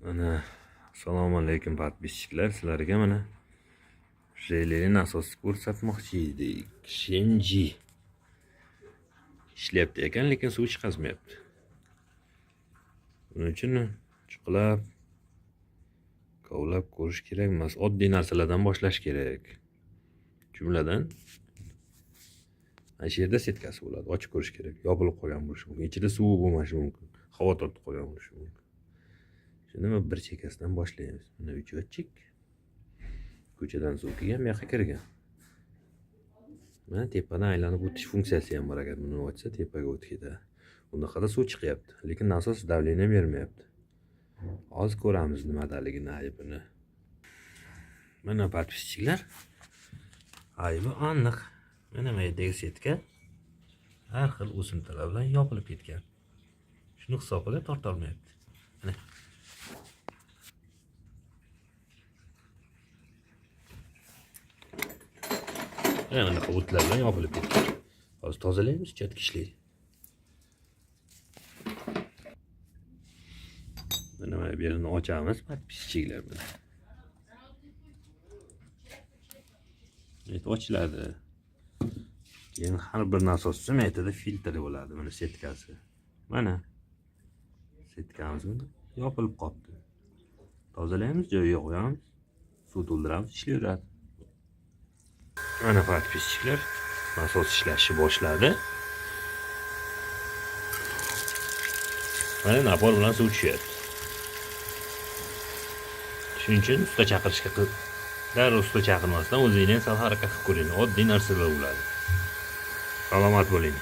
Mana, assalomu alaykum, подписчик lar. Sizlarga mana Jeleli nasos ko'rsatmoqchi edik. Shenji ishlayapti ekan, lekin suv chiqazmayapti. Buning uchun chuqlab, kovlab ko'rish kerak emas. Oddiy narsalardan boshlash kerak. Jumladan, mana shu yerda setkasi bo'ladi. Ochib ko'rish kerak. Yopilib qolgan bo'lishi mumkin. Ichida suvi bo'lmashi mumkin. Havo tortib qolgan bo'lishi mumkin. Shuni bir chekkasidan boshlaymiz. Mana учетчик. Ko'chadan suv kelgan, bu yoqqa kirgan. Mana tepadan aylanib o'tish funksiyasi ham bor ekan. Buni ochsa tepaga o'tib ketadi. Bunaqada suv chiqyapti, lekin nasos давление bermayapti. Hozir ko'ramiz nimadaligini, aybini. Mana, подписчик lar, aybi aniq. Mana bu yerdagi setka har xil o'simtalar bilan yopilib ketgan. Shuni hisobiga tortolmayapti. Mana. Mana bunaqa o'tlar bilan yopilib ketgan. Hozir tozalaymiz, чётко ishlaydi. Mana bu yerini ochamiz, подписчик lar bilan. Evet, ochiladi. Keyin har bir nasosni metodi filtri bo'ladi, mana setkasi. Mana setkamiz yopilib qolibdi. Tozalaymiz, joyiga qo'yamiz, suv to'ldiramiz, ishlayveradi. Mana, подписчик lar, nasos ishlashni boshladi. Mana напор bilan suv tushyapti. Shuning uchun usta chaqirishga darrov usta chaqirmasdan o'zinglar ham sal harakat qilib ko'ring. Oddiy narsalar bo'ladi. Salomat bo'ling.